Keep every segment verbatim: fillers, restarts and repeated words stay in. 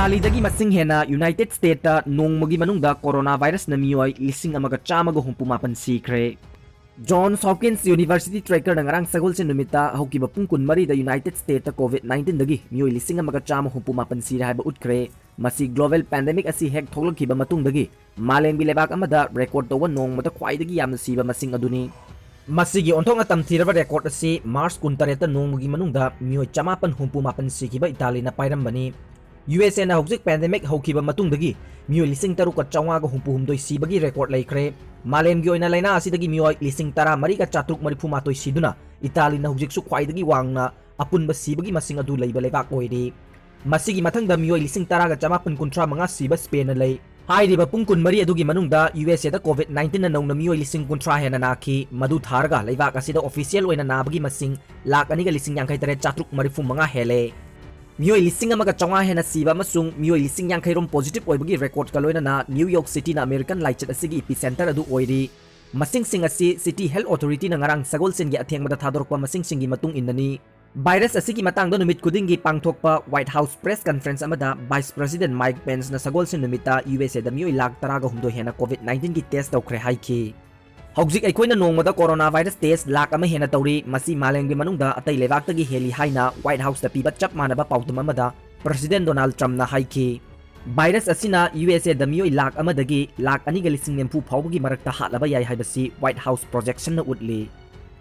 ꯏꯇꯥꯂꯤꯗꯒꯤ ꯃꯁꯤꯡ ꯍꯦꯟꯅ ꯌꯨꯅꯥꯏꯇꯦꯗ ꯁ꯭ꯇꯦꯠꯇ ꯅꯣꯡꯃꯒꯤ ꯃꯅꯨꯡꯗ ꯀꯣꯔꯣꯅꯥ ꯚꯥꯏꯔꯁꯅ ꯃꯤꯑꯣꯏ ꯂꯤꯁꯤꯡ ꯑꯃꯒ ꯆꯥꯝꯃꯒ ꯍꯨꯝꯐꯨ ꯃꯥꯄꯟ ꯁꯤꯈ꯭ꯔꯦ꯫ ꯖꯣꯟꯁ ꯍꯣꯞꯀꯤꯟꯁ ꯌꯨꯅꯤꯚꯔꯁꯤꯇꯤ ꯇ꯭ꯔꯦꯀꯔꯅ ꯉꯔꯥꯡ ꯁꯒꯣꯜꯁꯦꯟ ꯅꯨꯃꯤꯠꯇ ꯍꯧꯈꯤꯕ ꯄꯨꯡ ꯀꯨꯟꯃꯔꯤꯗ ꯌꯨꯅꯥꯏꯇꯦꯗ ꯁ꯭ꯇꯦꯠꯇ ꯀꯣꯚꯤꯗ ꯅꯥꯏꯟꯇꯤꯟꯗꯒꯤ ꯃꯤꯑꯣꯏ ꯂꯤꯁꯤꯡ ꯑꯃꯒ ꯆꯥꯝꯃ ꯍꯨꯝꯐꯨ ꯃꯥꯄꯟ ꯁꯤꯔꯦ ꯍꯥꯏꯕ ꯎꯠꯈ꯭ꯔꯦ꯫ ꯃꯁꯤ ꯒ꯭ꯂꯣꯕꯦꯜ ꯄꯦꯟꯗꯦꯃꯤꯛ ꯑꯁꯤ ꯍꯦꯛ ꯊꯣꯛꯂꯛꯈꯤꯕ ꯃꯇꯨꯡꯗꯒꯤ ꯃꯥꯂꯦꯝꯒꯤ ꯂꯩꯕꯥꯛ ꯑꯃꯗ ꯔꯦꯀꯣꯔꯗ ꯇꯧꯕ ꯅꯣꯡꯃꯗ ꯈ꯭ꯋꯥꯏꯗꯒꯤ ꯌꯥꯝꯅ ꯁꯤꯕ ꯃꯁꯤꯡ ꯑꯗꯨꯅꯤ꯫ ꯃꯁꯤꯒꯤ ꯑꯣꯟꯊꯣꯛꯅ ꯇꯝꯊꯤꯔꯕ ꯔꯦꯀꯣꯔꯗ ꯑꯁꯤ ꯃꯥꯔꯆ ꯀꯨꯟꯇꯔꯦꯠꯇ ꯅꯣꯡꯃꯒꯤ ꯃꯅꯨꯡꯗ ꯃꯤꯑꯣꯏ ꯆꯃꯥꯄꯟ ꯍꯨꯝꯐꯨ ꯃꯥꯄꯟ ꯁꯤꯈꯤꯕ ꯏꯇꯥꯂꯤꯅ ꯄꯥꯏꯔꯝꯕꯅꯤ꯫ ꯌꯨ ꯑꯦꯁ ꯑꯦꯅ ꯍꯧꯖꯤꯛ ꯄꯦꯟꯗꯦꯃꯤꯛ ꯍꯧꯈꯤꯕ ꯃꯇꯨꯡꯗꯒꯤ ꯃꯤꯑꯣꯏ ꯂꯤꯁꯤꯡ ꯇꯔꯨꯛꯀ ꯆꯥꯝꯃꯉꯥꯒ ꯍꯨꯝꯐꯨ ꯍꯨꯝꯗꯣꯏ ꯁꯤꯕꯒꯤ ꯔꯦꯀꯣꯔꯗ ꯂꯩꯈ꯭ꯔꯦ꯫ ꯃꯥꯂꯦꯝꯒꯤ ꯑꯣꯏꯅ ꯂꯥꯏꯅꯥ ꯑꯁꯤꯗꯒꯤ ꯃꯤꯑꯣꯏ ꯂꯤꯁꯤꯡ ꯇꯔꯥ ꯃꯔꯤꯒ ꯆꯥꯇ꯭ꯔꯨꯛ ꯃꯔꯤꯐꯨ ꯃꯥꯊꯣꯏ ꯁꯤꯗꯨꯅ ꯏꯇꯥꯂꯤꯅ ꯍꯧꯖꯤꯛꯁꯨ ꯈ꯭ꯋꯥꯏꯗꯒꯤ ꯋꯥꯡꯅ ꯑꯄꯨꯟꯕ ꯁꯤꯕꯒꯤ ꯃꯁꯤꯡ ꯑꯗꯨ ꯂꯩꯕ ꯂꯩꯕꯥꯛ ꯑꯣꯏꯔꯤ꯫ ꯃꯁꯤꯒꯤ ꯃꯊꯪꯗ ꯃꯤꯑꯣꯏ ꯂꯤꯁꯤꯡ ꯇꯔꯥꯒ ꯆꯃꯥꯄꯟ ꯀꯨꯟꯊ꯭ꯔꯥ ꯃꯉꯥ ꯁꯤꯕ ꯁ꯭ꯄꯦꯟꯅ ꯂꯩ꯫ ꯍꯥꯏꯔꯤꯕ ꯄꯨꯡ ꯀꯨꯟꯃꯔꯤ ꯑꯗꯨꯒꯤ ꯃꯅꯨꯡꯗ ꯌꯨ ꯑꯦꯁ ꯑꯦꯗ ꯀꯣꯚꯤꯗ ꯅꯥꯏꯟꯇꯤꯟꯅ ꯅꯧꯅ ꯃꯤꯑꯣꯏ ꯂꯤꯁꯤꯡ ꯀꯨꯟꯊ꯭ꯔꯥ ꯍꯦꯟꯅ ꯅꯥꯈꯤ꯫ ꯃꯗꯨ ꯊꯥꯔꯒ ꯂꯩꯕꯥꯛ ꯑꯁꯤꯗ ꯑꯣꯐꯤꯁꯤꯌꯦꯜ ꯑꯣꯏꯅ ꯅꯥꯕꯒꯤ ꯃꯁꯤꯡ ꯂꯥꯈ ꯑꯅꯤꯒ ꯂꯤꯁꯤꯡ ꯌꯥꯡꯈꯩ ꯇꯔꯦꯠ ꯆꯥꯇ꯭ꯔꯨꯛ ꯃꯔꯤꯐꯨ ꯃꯉꯥ ꯍꯦꯜꯂꯦ꯫ ꯃꯤꯑꯣꯏ ꯂꯤꯁꯤꯡ ꯑꯃꯒ ꯆꯥꯝꯃꯉꯥ ꯍꯦꯟꯅ ꯁꯤꯕ ꯑꯃꯁꯨꯡ ꯃꯤꯑꯣꯏ ꯂꯤꯁꯤꯡ ꯌꯥꯡꯈꯩ ꯔꯣꯝ ꯄꯣꯖꯤꯇꯤꯚ ꯑꯣꯏꯕꯒꯤ ꯔꯦꯀꯣꯔꯗꯀ ꯂꯣꯏꯅꯅ ꯅ꯭ꯌꯨ ꯌꯣꯔꯛ ꯁꯤꯇꯤꯅ ꯑꯃꯦꯔꯤꯀꯟ ꯂꯥꯏꯆꯠ ꯑꯁꯤꯒꯤ ꯏꯄꯤꯁꯦꯟꯇꯔ ꯑꯗꯨ ꯑꯣꯏꯔꯤ꯫ ꯃꯁꯤꯡꯁꯤꯡ ꯑꯁꯤ ꯁꯤꯇꯤ ꯍꯦꯜꯊ ꯑꯣꯊꯣꯔꯤꯇꯤꯅ ꯉꯔꯥꯡ ꯁꯒꯣꯜꯁꯦꯟꯒꯤ ꯑꯊꯦꯡꯕꯗ ꯊꯥꯗꯣꯔꯛꯄ ꯃꯁꯤꯡꯁꯤꯡꯒꯤ ꯃꯇꯨꯡ ꯏꯟꯅꯅꯤ꯫ ꯚꯥꯏꯔꯁ ꯑꯁꯤꯒꯤ ꯃꯇꯥꯡꯗ ꯅꯨꯃꯤꯠ ꯈꯨꯗꯤꯡꯒꯤ ꯄꯥꯡꯊꯣꯛꯄ ꯋꯥꯏꯠ ꯍꯥꯎꯁ ꯄ꯭ꯔꯦꯁ ꯀꯟꯐꯔꯦꯟꯁ ꯑꯃꯗ ꯚꯥꯏꯁ ꯄ꯭ꯔꯦꯁꯤꯗꯦꯟꯠ ꯃꯥꯏꯛ ꯄꯦꯟꯁꯅ ꯁꯒꯣꯜꯁꯦꯟ ꯅꯨꯃꯤꯠꯇ ꯌꯨ ꯑꯦꯁ ꯑꯦꯗ ꯃꯤꯑꯣꯏ ꯂꯥꯈ ꯇꯔꯥꯒ ꯍꯨꯝꯗꯣꯏ ꯍꯦꯟꯅ ꯀꯣꯚꯤꯗ ꯅꯥꯏꯟꯇꯤꯟꯒꯤ ꯇꯦꯁ ꯇꯧꯈ꯭ꯔꯦ ꯍꯥꯏꯈꯤ꯫ ꯍꯧꯖꯤꯛ ꯑꯩꯈꯣꯏꯅ ꯅꯣꯡꯃꯗ ꯀꯣꯔꯣꯅꯥ ꯚꯥꯏꯔꯁ ꯇꯦꯁ ꯂꯥꯈ ꯑꯃ ꯍꯦꯟꯅ ꯇꯧꯔꯤ, ꯃꯁꯤ ꯃꯥꯂꯦꯝꯒꯤ ꯃꯅꯨꯡꯗ ꯑꯇꯩ ꯂꯩꯕꯥꯛꯇꯒꯤ ꯍꯦꯜꯂꯤ ꯍꯥꯏꯅ ꯋꯥꯏꯠ ꯍꯥꯎꯁꯇ ꯄꯤꯕ ꯆꯞ ꯃꯥꯟꯅꯕ ꯄꯥꯎꯗꯝ ꯑꯃꯗ ꯄ꯭ꯔꯦꯁꯤꯗꯦꯟꯠ ꯗꯣꯅꯥꯜꯗ ꯇ꯭ꯔꯝꯞꯅ ꯍꯥꯏꯈꯤ꯫ ꯚꯥꯏꯔꯁ ꯑꯁꯤꯅ ꯌꯨ ꯑꯦꯁ ꯑꯦꯗ ꯃꯤꯑꯣꯏ ꯂꯥꯈ ꯑꯃꯗꯒꯤ ꯂꯥꯈ ꯑꯅꯤꯒ ꯂꯤꯁꯤꯡ ꯅꯤꯐꯨ ꯐꯥꯎꯕꯒꯤ ꯃꯔꯛꯇ ꯍꯥꯠꯂꯕ ꯌꯥꯏ ꯍꯥꯏꯕꯁꯤ ꯋꯥꯏꯠ ꯍꯥꯎꯁ ꯄ꯭ꯔꯣꯖꯦꯛꯁꯟꯅ ꯎꯠꯂꯤ꯫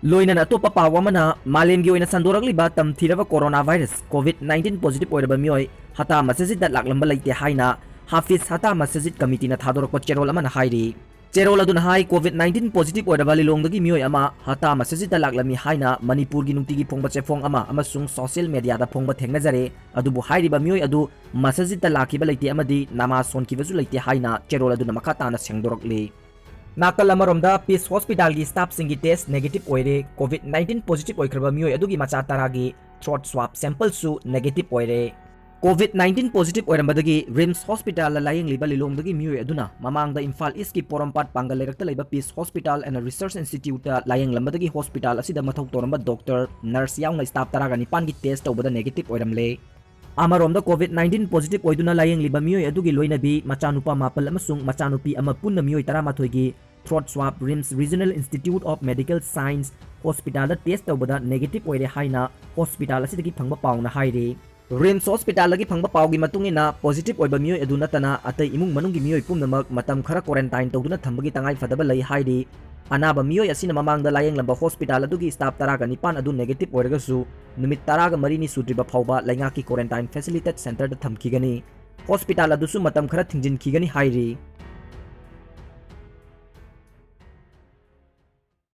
ꯂꯣꯏꯅꯅ ꯑꯇꯣꯞꯄ ꯄꯥꯎ ꯑꯃꯅ, ꯃꯥꯂꯦꯝꯒꯤ ꯑꯣꯏꯅ ꯁꯟꯗꯣꯔꯛꯂꯤꯕ ꯇꯝꯊꯤꯔꯕ corona virus covid nineteen positive ꯑꯣꯏꯔꯕ ꯃꯤꯑꯣꯏ ꯍꯇꯥ ꯃꯁꯖꯤꯗꯇ ꯂꯥꯛꯂꯝꯕ ꯂꯩꯇꯦ ꯍꯥꯏꯅ ꯍꯥꯐꯤꯖ ꯍꯇꯥ ꯃꯁꯖꯤꯗ ꯀꯃꯤꯇꯤꯅ ꯊꯥꯗꯣꯔꯛꯄ ꯆꯦꯔꯣꯜ ꯑꯃꯅ ꯍꯥꯏꯔꯤ꯫ ꯆꯦꯔꯣꯜ ꯑꯗꯨꯅ ꯍꯥꯏ, ꯀꯣꯚꯤꯗ ꯅꯥꯏꯟꯇꯤꯟ ꯄꯣꯖꯤꯇꯤꯚ ꯑꯣꯏꯔꯕ ꯂꯤꯂꯣꯡꯗꯒꯤ ꯃꯤꯑꯣꯏ ꯑꯃ ꯍꯇꯥ ꯃꯁꯖꯤꯗꯇ ꯂꯥꯛꯂꯝꯃꯤ ꯍꯥꯏꯅ ꯃꯅꯤꯄꯨꯔꯒꯤ ꯅꯨꯡꯇꯤꯒꯤ ꯐꯣꯡꯕ ꯆꯦꯐꯣꯡ ꯑꯃ ꯑꯃꯁꯨꯡ ꯁꯣꯁꯤꯌꯦꯜ ꯃꯦꯗꯤꯌꯥꯗ ꯐꯣꯡꯕ ꯊꯦꯡꯅꯖꯔꯦ꯫ ꯑꯗꯨꯕꯨ ꯍꯥꯏꯔꯤꯕ ꯃꯤꯑꯣꯏ ꯑꯗꯨ ꯃꯁꯖꯤꯗꯇ ꯂꯥꯛꯈꯤꯕ ꯂꯩꯇꯦ ꯑꯃꯗꯤ ꯅꯃꯥꯖ ꯁꯣꯟꯈꯤꯕꯁꯨ ꯂꯩꯇꯦ ꯍꯥꯏꯅ ꯆꯦꯔꯣꯜ ꯑꯗꯨꯅ ꯃꯈꯥ ꯇꯥꯅ ꯁꯦꯡꯗꯣꯔꯛꯂꯤ꯫ ꯅꯥꯀꯜ ꯑꯃꯔꯣꯝꯗ ꯄꯤꯁ ꯍꯣꯁꯄꯤꯇꯥꯜꯒꯤ ꯁ꯭ꯇꯥꯐꯁꯤꯡꯒꯤ ꯇꯦꯁ ꯅꯦꯒꯦꯇꯤꯚ ꯑꯣꯏꯔꯦ꯫ ꯀꯣꯚꯤꯗ ꯅꯥꯏꯟꯇꯤꯟ ꯄꯣꯖꯤꯇꯤꯚ ꯑꯣꯏꯈ꯭ꯔꯕ ꯃꯤꯑꯣꯏ ꯑꯗꯨꯒꯤ ꯃꯆꯥ ꯇꯔꯥꯒꯤ ꯊ꯭ꯔꯣꯠ ꯁ꯭ꯋꯥꯕ ꯁꯦꯝꯄꯜꯁꯨ ꯅꯦꯒꯦꯇꯤꯚ ꯑꯣꯏꯔꯦ꯫ ꯀꯣꯚꯤꯗ ꯅꯥꯏꯟꯇꯤꯟ ꯄꯣꯖꯤꯇꯤꯚ ꯑꯣꯏꯔꯝꯕꯗꯒꯤ ꯔꯤꯝꯁ ꯍꯣꯁꯄꯤꯇꯥꯜꯗ ꯂꯥꯌꯦꯡꯂꯤꯕ ꯂꯤꯂꯣꯡꯗꯒꯤ ꯃꯤꯑꯣꯏ ꯑꯗꯨꯅ ꯃꯃꯥꯡꯗ ꯏꯝꯐꯥꯜ ꯏꯁꯀꯤ ꯄꯣꯔꯣꯝꯄꯥꯠ ꯄꯥꯡꯒꯜ ꯂꯩꯔꯛꯇ ꯂꯩꯕ ꯄꯤꯁ ꯍꯣꯁꯄꯤꯇꯥꯜ ꯑꯦꯟ ꯔꯤꯁꯔꯆ ꯏꯟꯁꯇꯤꯇ꯭ꯌꯨꯠꯇ ꯂꯥꯌꯦꯡꯂꯝꯕꯗꯒꯤ ꯍꯣꯁꯄꯤꯇꯥꯜ ꯑꯁꯤꯗ ꯃꯊꯧ ꯇꯧꯔꯝꯕ ꯗꯣꯛꯇꯔ, ꯅꯔꯁ ꯌꯥꯎꯅ ꯁ꯭ꯇꯥꯐ ꯇꯔꯥꯒ ꯅꯤꯄꯥꯟꯒꯤ ꯇꯦꯁ ꯇꯧꯕꯗ ꯅꯦꯒꯦꯇꯤꯚ ꯑꯣꯏꯔꯝꯂꯦ꯫ ꯑꯃꯔꯣꯝꯗ COVID nineteen positive ꯑꯣꯏꯗꯨꯅ ꯂꯥꯌꯦꯡꯂꯤꯕ ꯃꯤꯑꯣꯏ ꯑꯗꯨꯒꯤ ꯂꯣꯏꯅꯕꯤ, ꯃꯆꯥꯅꯨꯄꯥ ꯃꯥꯄꯜ ꯑꯃꯁꯨꯡ ꯃꯆꯥꯅꯨꯄꯤ ꯑꯃ ꯄꯨꯟꯅ ꯃꯤꯑꯣꯏ ꯇꯔꯥꯃꯥꯊꯣꯏꯒꯤ throat swab RIMS Regional Institute of Medical Science Hospitalꯗ test ꯇꯧꯕꯗ negative ꯑꯣꯏꯔꯦ ꯍꯥꯏꯅ hospital ꯑꯁꯤꯗꯒꯤ ꯐꯪꯕ ꯄꯥꯎꯅ ꯍꯥꯏꯔꯤ꯫ RIMS hospitalꯗꯒꯤ ꯐꯪꯕ ꯄꯥꯎꯒꯤ ꯃꯇꯨꯡ ꯏꯟꯅ, positive ꯑꯣꯏꯕ ꯃꯤꯑꯣꯏ ꯑꯗꯨ ꯅꯠꯇꯅ ꯑꯇꯩ ꯏꯃꯨꯡ ꯃꯅꯨꯡꯒꯤ ꯃꯤꯑꯣꯏ ꯄꯨꯝꯅꯃꯛ ꯃꯇꯝ ꯈꯔ quarantine ꯇꯧꯗꯨꯅ ꯊꯝꯕꯒꯤ ꯇꯉꯥꯏ ꯐꯗꯕ ꯂꯩ ꯍꯥꯏꯔꯤ꯫ ꯑꯅꯥꯕ ꯃꯤꯑꯣꯏ ꯑꯁꯤꯅ ꯃꯃꯥꯡꯗ ꯂꯥꯌꯦꯡꯂꯝꯕ hospital ꯑꯗꯨꯒꯤ staff ꯇꯔꯥꯒ ꯅꯤꯄꯥꯟ ꯑꯗꯨ negative ꯑꯣꯏꯔꯒꯁꯨ, ꯅꯨꯃꯤꯠ ꯇꯔꯥꯒ ꯃꯔꯤꯅꯤ ꯁꯨꯗ꯭ꯔꯤꯕ ꯐꯥꯎꯕ ꯂꯩꯉꯥꯛꯀꯤ quarantine facilitated centreꯗ ꯊꯝꯈꯤꯒꯅꯤ꯫ Hospital ꯑꯗꯨꯁꯨ ꯃꯇꯝ ꯈꯔ ꯊꯤꯡꯖꯤꯟꯈꯤꯒꯅꯤ ꯍꯥꯏꯔꯤ꯫